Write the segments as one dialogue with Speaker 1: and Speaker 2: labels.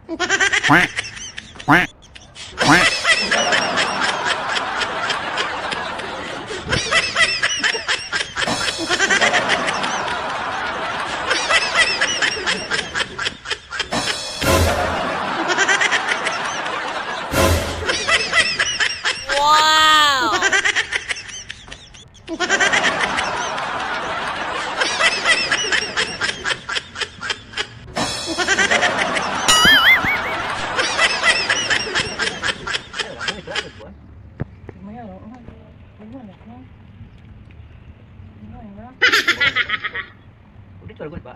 Speaker 1: Quack, quack, quack.
Speaker 2: Wow!
Speaker 3: Dito ra gud ba?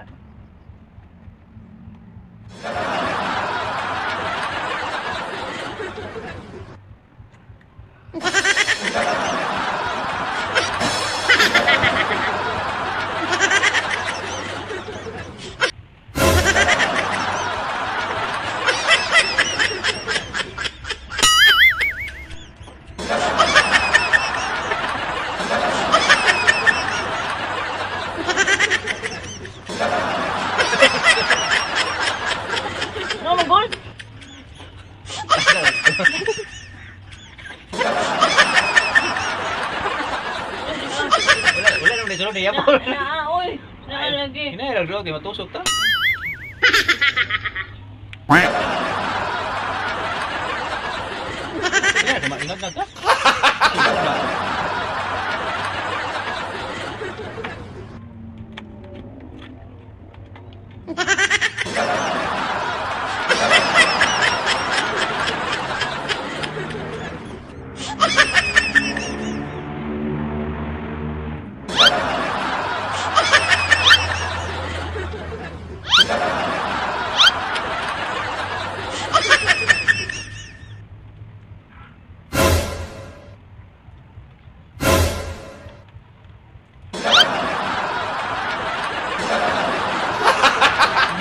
Speaker 2: No, mag-gold.
Speaker 3: Wala wala nang sulod niya po.
Speaker 2: Na, oy. Na lagi.
Speaker 3: Hinay ra kay matusok ta.
Speaker 1: Quack.
Speaker 3: Hinay ra maingat na ta.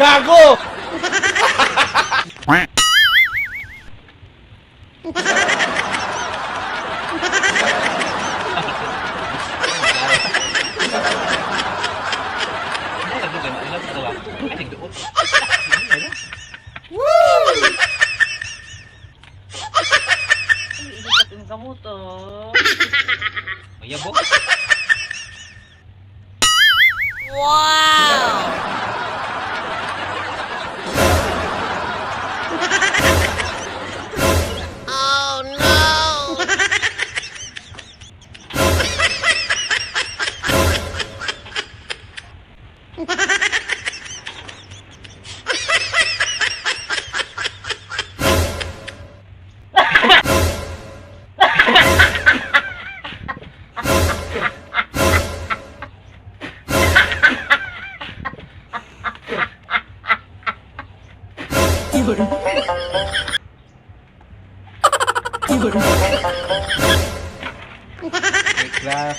Speaker 4: Gago!
Speaker 1: Quack.
Speaker 3: Hinay ra gud kay maingat na ta ba. Ay nagduot. Hinay ra.
Speaker 2: Ay, ilipat ang kamot, oh.
Speaker 3: Mayabok.
Speaker 2: Wow! Oh no!
Speaker 3: Wait lang.